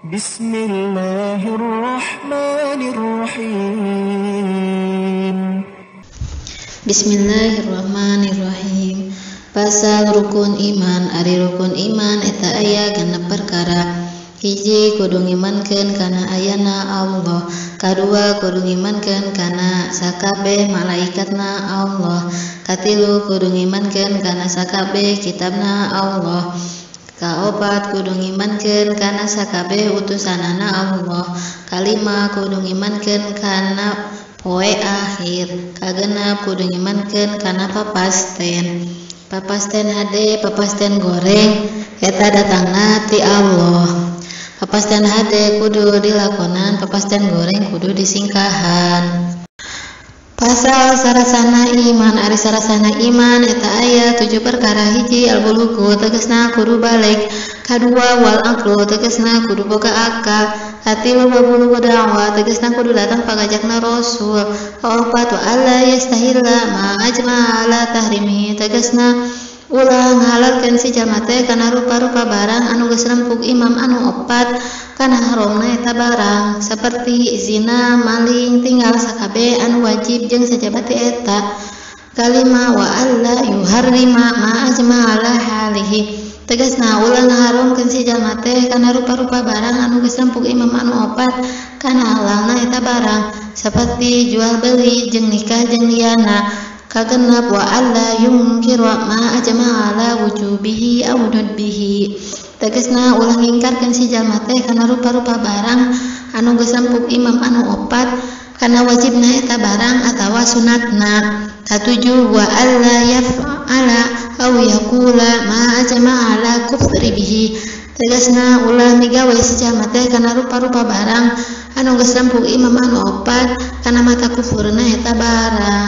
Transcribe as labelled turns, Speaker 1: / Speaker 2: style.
Speaker 1: Bismillahirrahmanirrahim.
Speaker 2: Bismillahirrahmanirrahim. Pasal rukun iman. Ari rukun iman eta aya genep perkara. Hiji, kudu ngimankeun kana ayana Allah. Kadua, kudu ngimankeun kana sakabeh malaikatna Allah. Katilu, kudu ngimankeun kana sakabeh kitabna Allah. Kaopat, kudu ngimankeun kana sakabeh utusanana Allah. Kalima, kudu ngimankeun kana poe akhir. Kagenep, kudu ngimankeun kana papasten. Papasten hade, papasten goreng eta datangna ti Allah. Papasten hade kudu dilakonan, papasten goreng kudu disingkahan. Pasal sarasana iman. Ari sarasana iman eta aya 7 perkara. Hiji, al-bulugu tegasna kudu balik. Kadua, wal aqlu tegasna kudu boga akal. Katilu, wa bulugu da'wah tegasna kudu datang pagajakna rasul. Kaopat, wa alla yastahilla ma ajma ala tahrimihi tegasna ulah ngahalalkeun si jalma teh kana rupa-rupa barang anu geus rempug imam anu opat kana haramna eta barang, seperti zina, maling, tinggal sakabeh anu wajib jeung sajabati eta. Kalima, wa alla yuharrima ma ajma ala halihi tegasna ulah ngaharamkeun si jalma teh kana rupa-rupa barang anu geus rempug imam anu opat kana halalna eta barang, seperti jual beli jeung nikah jeung liyana. Kagenep, wa alla yungkira ma ajma ala wujubihi aw nudbihi tegasna ulah ngingkarkeun si jalma teh kana rupa-rupa barang anu geus rempug imam anu opat kana wajibna eta barang atawa sunatna. Katujuh, wa alla yaf'ala aw yaqula ma ajma ala kufri bihi tegasna ulah migawe si jalma teh kana rupa-rupa barang anu geus rempug imam anu opat kana mata kufurna eta barang.